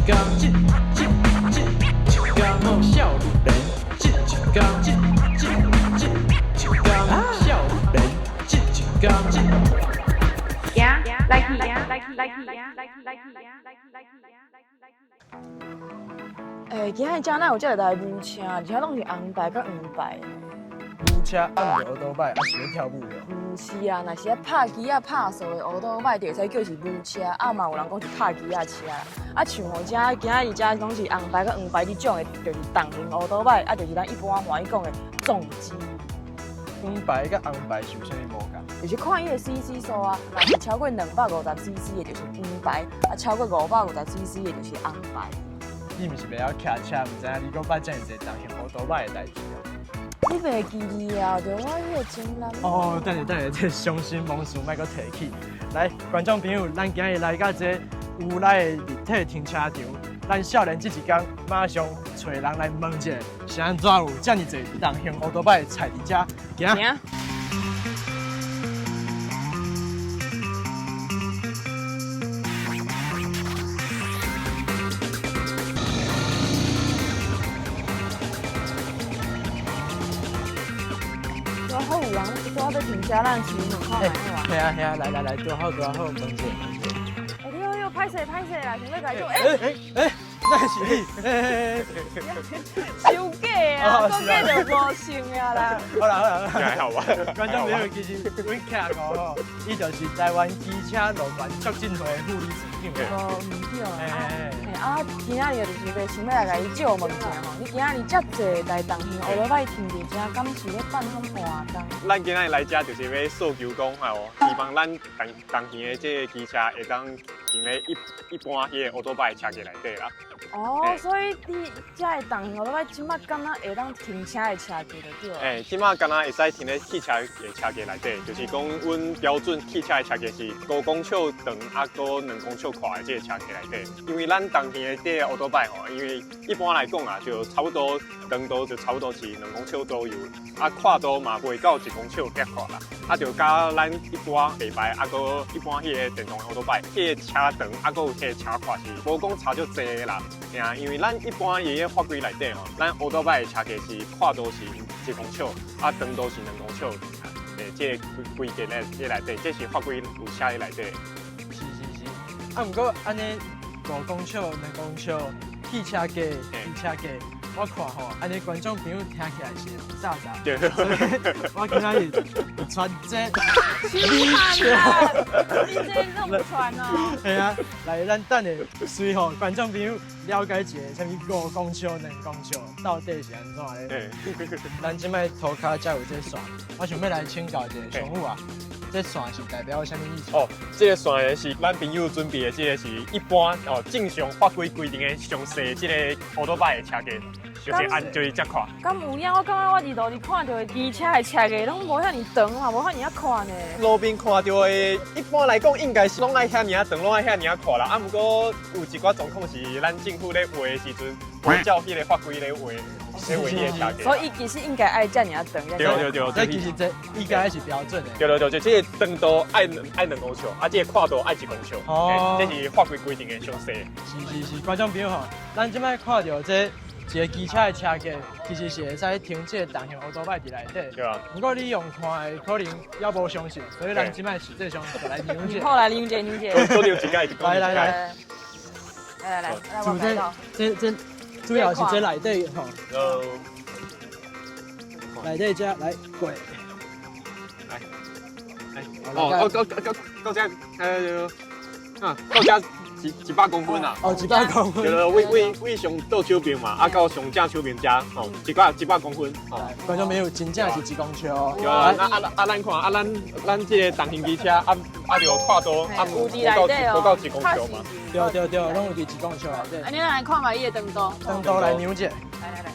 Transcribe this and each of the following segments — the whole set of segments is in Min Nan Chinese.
工一一一一工少年，一一工一一一一工少年，一一工一。行，来去，来去，来去，来去，来去，来去。欸，今仔日遮哪有遮济台舞车，而且攏是红牌佮黄牌。舞车啊，毋是欧多摆，啊是咧跳舞的。毋是啊，若是咧拍机仔拍数的欧多摆，就会使叫是舞车，啊嘛有人讲是拍机仔车。啊，像吼遮今仔日遮攏是红牌佮黄牌，这种的，就是重型欧多摆，啊，就是咱一般欢喜讲的重机。黄牌佮红牌是有啥物无仝？就是看伊的 CC 数啊，若是超过250 CC 的，就是黄牌；啊，超过550 CC 的，就是红牌。你毋是袂晓骑车，毋知影你阁捌遮尔济重型欧多摆的代志啊？你袂记哩啊？著我彼个情人。哦，等下等下，这伤心往事莫阁提起。来，观众朋友，咱今日来到这乌来的立体停车场，咱少年这一工马上揣人来问一下，是按怎有遮尔济重型欧多摆踩伫遮？行。拄好有人拄好欲停车，咱市门口来好啊。系啊系啊，来来来，拄好拄好，问一下。哎呦呦，歹势歹势啦，想欲共做。哎哎哎，那是你？哎，收假啊，讲假就无像啊啦。好啦好啦，还好吧。观众朋友，其实阮徛五吼，伊就是台湾机车路权促进会的副理事长。哦，毋对啊。啊，今仔日就是欲想欲来共伊借问一下吼，你今仔日遮济台重型欧多摆停伫遮，敢是咧办啥活动？咱今仔日来遮就是欲诉求讲吼，希望咱重重型的这个机车会当停咧一般彼个欧多摆的车格内底啦。哦，所以你遮的重型欧多摆这马敢若会当停车的车格就对。欸，这马敢若会使停咧汽车的车格内底，就是讲阮标准汽车的车格是5公尺长，啊，阁2公尺宽的这个车格内底。因为咱重型的这个欧多摆吼，因为一般来讲啊，就差不多长度就差不多是2公尺左右，啊，宽度嘛袂到1公尺遐宽啦。啊，就佮咱一般白牌，啊，阁一般彼个电动的欧多摆，彼个车长啊，阁有彼个车宽是无讲差足济的啦。尔，因为咱一般伊个法规内底吼，咱欧多摆的车格是宽度是1公尺，啊，长度是2公尺，欸，这个规格咧，这内底，这是法规有写伫内底。是是是，啊，毋过按呢5公尺、2公尺，汽车格、汽车格，我看吼，按呢观众朋友听起来是雾煞煞。对。我今仔日穿这米笑，你这弄穿哦。系啊，来，咱等下随予观众朋友了解一下，啥物5公尺、2公尺到底是按怎咧？咱这摆涂跤才有这线，我想欲来请教一下上武啊，这线是代表啥物意思？哦，这个线是咱朋友准备的，这个是一般哦正常法规规定的上细这个欧多摆的车格，就是按就是这款。敢有影？我感觉我伫路里看到的机车的车格拢无遐尔长嘛，无遐尔宽呢。路边看到的，一般来讲应该是拢爱遐尔长，拢爱遐尔宽啦。啊，毋过有一寡状况是咱政府咧画的时阵，无照彼个法规咧画，咧画彼个车格。所以伊其实应该爱遮尔长。对对对，这其实这应该是标准的。对对对，就这个长度爱2公尺，啊，这个宽度爱1公尺。哦，这是法规规定的上细。是是是，观众朋友吼，咱这摆看到这一个机车的车格，其实是会使停这个重型欧多摆伫内底。对啊。毋过你用看的可能犹无相信，所以咱这摆实际上就来量一下。好，来量者量者。多量一盖，来来来。来来来，主这这主要是这内底吼。内底这来过。来。来。哦哦到到到这，啊，到这。100公分啊！哦，100公分。对，位位位上倒手边嘛，啊到上正手边遮，吼，100公分。哦，观众朋友，真正是1公尺哦。对啊，啊啊啊！咱看，啊咱咱这个重型机车，啊啊就跨度，啊有伫内底哦，无到1公尺嘛。对对对，拢有伫1公尺内底。啊，你来看觅伊的长度。长度来量者。来来来，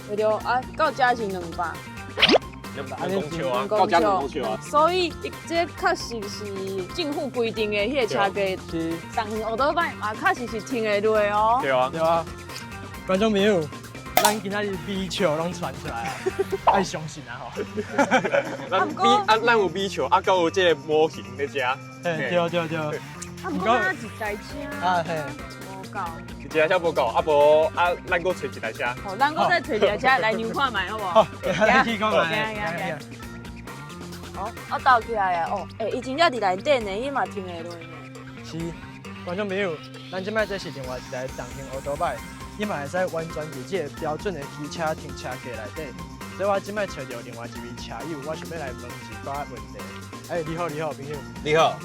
对对，啊到遮是200。2公尺啊，到遮2公尺啊。所以，这确实是政府规定的彼个车格，是重型欧多摆嘛，确实是停会落哦。对啊，对啊。观众朋友，咱今仔日美笑拢传出来啊，爱相信啊吼。咱美啊，咱有美笑，啊，阁有这个模型咧遮。嘿，对对对。啊，毋过咱一台车。啊嘿。无夠。一台車無夠，啊無啊，咱閣揣一台車。好，咱閣再揣一台車來量看覓，好無？好，來去看覓。行行行。哦，啊鬥起來啊！哦，欸，伊真正佇內底呢，伊嘛停會落呢。是，觀眾朋友，咱這擺這是另外一台重型歐多擺，伊嘛會使完全佇這個標準的機車停車格內底。所以我這擺揣著另外一位車友，我想欲來問一寡問題。欸，你好，你好，朋友。你好。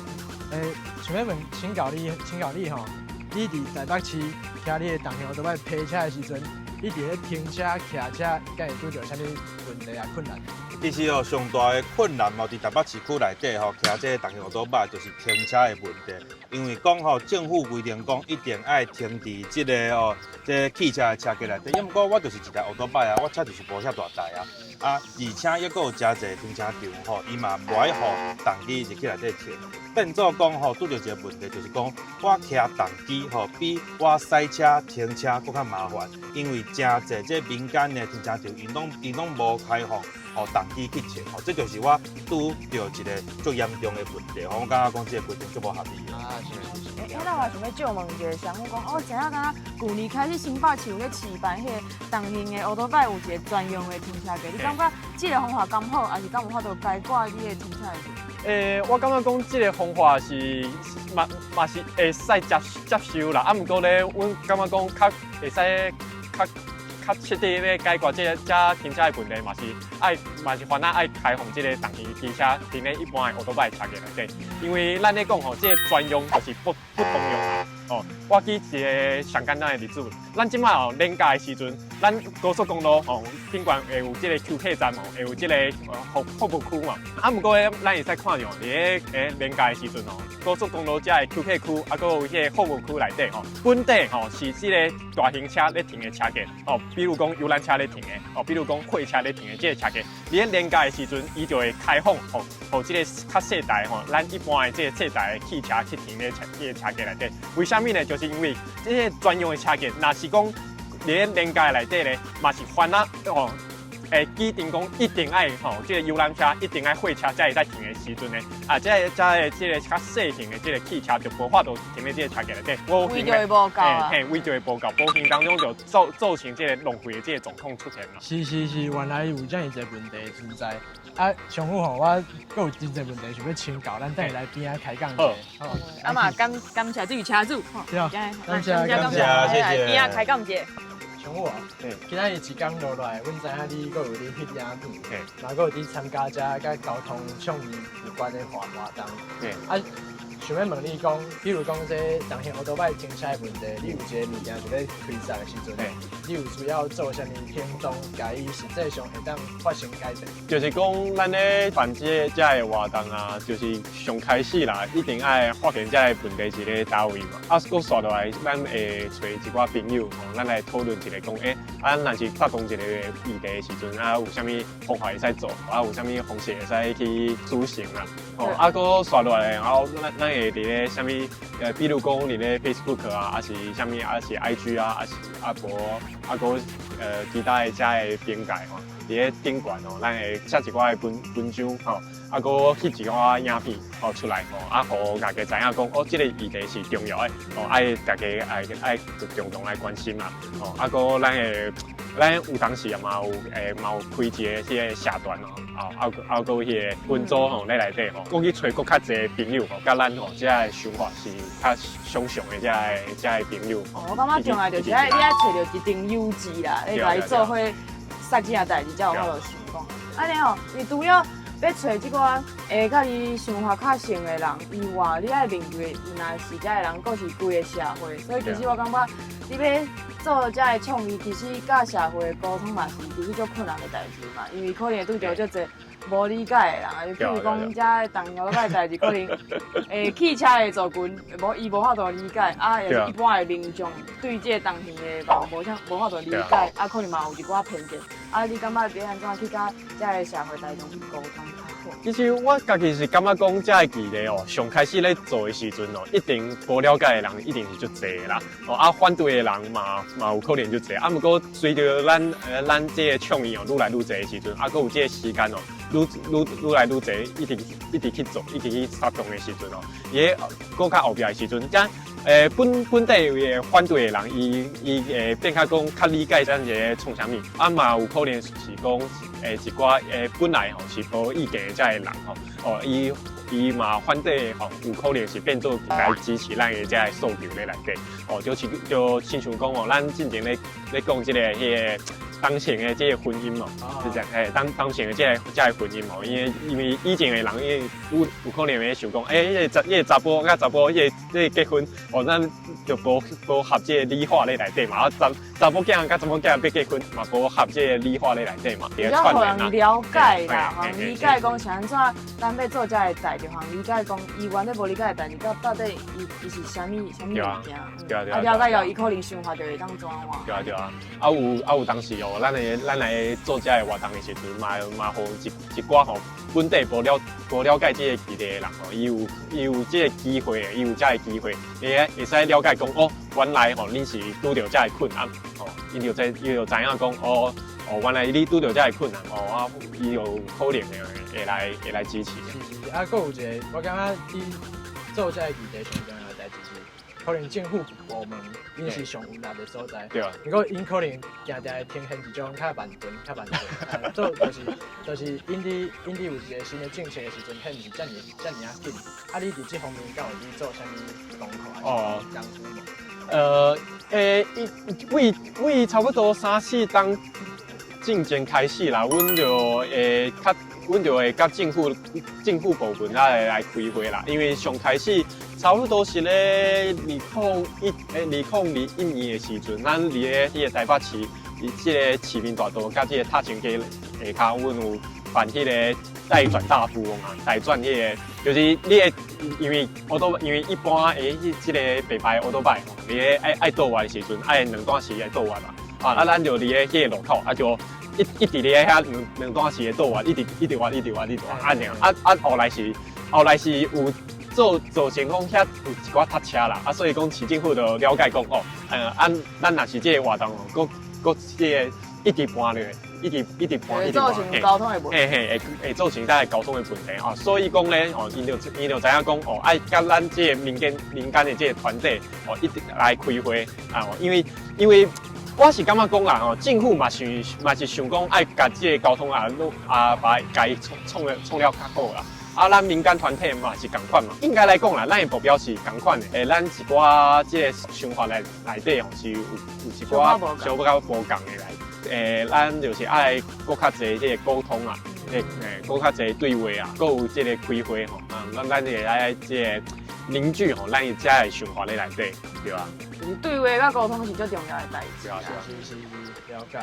欸，想欲問，請教你，請教你吼，你佇台北市騎你的重型歐多擺泊車的時陣，你佇咧停車、徛車，敢會拄著啥物問題啊困難？其實哦，上大的困難哦，佇台北市區內底吼，騎這個重型歐多擺就是停車的問題。因為講吼，政府規定講一定愛停佇這个哦，這个汽車的車格內底。毋過我就是一台歐多擺啊，我車就是無遐大台啊。啊，而且猶閣有誠濟停車場吼，伊嘛無愛予重機入去內底停。變做講吼，拄著一个問題，就是講我騎重機吼，比我駛車停車閣較麻煩，因為誠濟這民間的停車場，𪜶攏無開放。予重機去停，吼，這就是我拄著一个足嚴重的問題，吼，我感覺講這个規定足無合理的。啊，是是是。欸，那我想欲借問一下，想講哦，知影敢若舊年開始新北市有咧試辦彼個重型的歐多擺有一個專用的停車格，你感覺這个方法敢好，抑是敢有法度解決你的停車的問題？欸，我感覺講這个方法是嘛嘛是會使接接受啦，啊，毋過咧，阮感覺講較會使較較徹底咧解決這个遮停車的問題，嘛是愛嘛是番仔愛開放這个重型機車停咧一般的歐多擺車格內底，因為咱咧講吼，這个專用就是不不通用啊。哦，我舉一个上簡單的例子，咱這擺哦連假的時陣，咱高速公路吼頂懸會有這个休客站哦，會有這个服服務區嘛。啊，毋過咧，咱會使看著佇咧連假的時陣哦，高速公路遮的休客區，啊，閣有彼个服務區內底吼，本底吼是這个大型車咧停的車格哦，比如講遊覽車咧停的，哦，比如講貨車咧停的這个車格，佇咧連假的時陣，伊就會開放，予予這个較細台吼，咱一般的這个細台的汽車去停咧車這个車格內底。為啥物呢？就是因為這个專用的車格，若是講佇咧連假內底咧，嘛是番仔哦，會規定講一定愛吼，這个遊覽車一定愛貨車才會使停的時陣呢，啊，這个這个這个較細型的這个汽車就無法度停咧這个車格內底，位就會無夠啊，嘿，位就會無夠，無形當中就造造成這个浪費的這个狀況出現啦。是是是，原來有這樣一個問題存在。啊，上好吼，我閣有真濟問題想欲請教，咱等下來邊仔開講者。好，啊嘛感感謝這位車主，對，感謝感謝，謝謝。邊仔開講者。上好啊，今仔日一工落來，阮知影你閣有咧翕影片，嘛閣有佇參加遮佮交通倡議有關的活活動。啊，想欲問你講，比如講這重型歐多擺停車的問題，你有一個物件想欲推捒的時陣，你有需要做啥物行動，共伊實際上會當發生改變？就是講，咱咧辦這个遮个活動啊，就是上開始啦，一定愛發現遮个問題是咧佗位嘛。啊，閣紲落來，咱會揣一寡朋友吼，咱來討論一下，講，欸，啊，若是發動一个議題的時陣，啊，有啥物方法會使做，啊，有啥物方式會使去執行啦。吼，啊，閣紲落來，然後咱咱會佇咧啥物，比如講佇咧 Facebook 啊，抑是啥物，抑是 IG 啊，抑是啊無，啊閣其他的遮个邊界吼，佇咧頂懸吼，咱會寫一寡的文文章吼，啊，閣翕一寡影片吼出來吼，啊，予大家知影講，哦，這个議題是重要的，哦，愛大家愛愛共同來關心啦，吼，啊，閣咱會咱有當時也嘛有嘛有開一个彼个社團哦，啊啊啊，閣彼个群組吼咧內底吼，閣去揣閣較濟朋友吼，佮咱吼遮个想法是較相像的遮个遮个朋友。哦，我感覺重要就是愛你愛揣著一定友誼啦，你共伊做伙殺這件代誌才有法度成功。按呢吼，你除了欲揣這寡會佮你想法較像的人以外，你愛面對的毋但是遮个人，閣是規个社會。所以其實我感覺你欲做遮个倡議，其實佮社會的溝通嘛是其實足困難的代誌嘛，因為可能會拄著足濟無理解的人啊，就比如講遮個重歐的代誌，可能汽車的族群無伊無法度理解，啊，也是一般的民眾對這個重型的嘛無啥無法度理解，啊，可能嘛有一寡偏見，啊，你感覺欲按怎去佮遮个社會大眾去溝通較好？其實我家己是感覺講，遮个議題哦，上開始咧做的時陣哦，一定無了解的人一定是足濟的啦。哦，啊，反對的人嘛嘛有可能足濟。啊，毋過隨著咱咱這个倡議哦，愈來愈濟的時陣，啊，閣有這个時間哦，愈愈愈來愈濟，一直一直去做，一直去發動的時陣哦，伊咧閣較後壁的時陣，遮本地的反對的人，伊會變較講較理解咱這個創啥物，啊嘛有可能是講一寡本來吼是無意見的這个人吼，哦伊嘛反對吼，有可能是變做來支持咱的這个訴求咧內底，哦，就是就親像講哦，咱進前咧講這個彼個同性的這個婚姻嘛，是這樣，嘿，同性的這個婚姻嘛，因為以前的人，因為有可能會想講，欸，彼個查埔佮查埔，彼個結婚，哦，咱就無合這個禮法咧內底嘛，啊，查某囝佮查某囝欲結婚嘛，無合這個禮法咧內底嘛，比較予人了解啦，予人理解講是按怎，咱欲做這个代誌，予人理解講，伊原來無理解的代誌，到底伊是啥物啥物物件，對啊。啊，了解後，伊可能想法就會當轉換。對啊對啊，啊有當時哦，咱來做這个活動的時陣，嘛予一寡吼本地無了解這個議題的人吼，伊有這個機會，伊有這个機會，會使了解講哦，原來吼恁是拄著這个困難，哦，伊就知影講哦哦，原來你拄著這个困難，哦啊，伊有可能會來支持。是是，啊，閣有一個，我感覺佇做這个議題上重要的代誌是，可能政府部門𪜶是上有力的所在。對啊。毋過𪜶可能定定會呈現一種較慢吞、較慢吞，做就是𪜶佇有一個新的政策的時陣，彼毋是遮爾遮爾仔緊。啊，你佇這方面敢有佇做啥物功課還是工夫無？為差不多三四冬進前開始啦，阮就會佮政府部門啊來開會啦。因為上開始差不多是咧2021年的時陣，咱佇咧彼個台北市，這個市民大道佮這個塔前街下跤，阮有辦彼個代轉大富翁啊，代轉彼個就是你會因為一般的這個白牌歐多拜，你咧愛倒彎的時陣，愛兩段時來倒彎嘛，啊，咱就佇咧彼個路口，啊就一直佇咧遐兩段時的倒彎，一直一直彎，一直彎，一直彎，按呢，啊後來是有造成講遐有一寡塞車啦，啊所以講市政府就了解講哦，咱若是這個活動哦，閣這個一直搬落，一直一直搬，一直搬，造成交通的問題。嘿嘿，會造成咱的交通的問題吼，所以講咧，吼，𪜶就知影講，哦，愛佮咱這個民間的這個團體，哦，一直來開會啊，因為我是感覺講啦，吼，政府嘛是想講愛共這個交通啊，攏啊，把共伊創了較好啦。啊，咱民間團體嘛是仝款嘛，應該來講啦，咱的目標是仝款的。咱一寡這個想法內底吼，是有一寡小可無仝的來。咱就是愛閣較濟這個溝通啊，閣較濟對話啊，閣有這個開會吼，啊，咱會來這個凝聚吼，咱遮的想法咧內底，對吧？就是對話佮溝通是最重要的代誌。對啊，對啊。是是是，了解。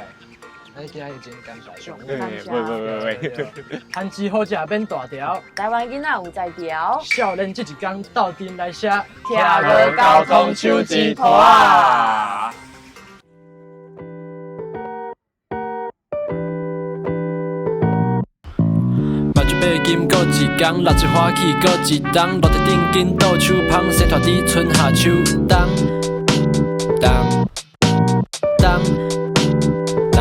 咱今日真感謝上。對，袂袂袂袂。番薯好食免大條，台灣囡仔有才調。少年這一工鬥陣來寫，聽無交通手指圖啊！目睭擘金閣一工，六一歡喜閣一冬，落地頂緊倒手芳，生拖佇春夏秋冬。冬冬冬，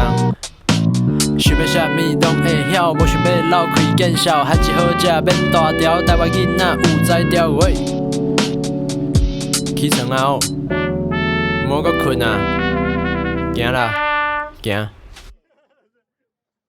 想欲啥物攏會曉，無想欲摟開見笑，番薯好食免大條，台灣囡仔有才調。喂，起床啊哦，毋好閣睏啊，行啦，行。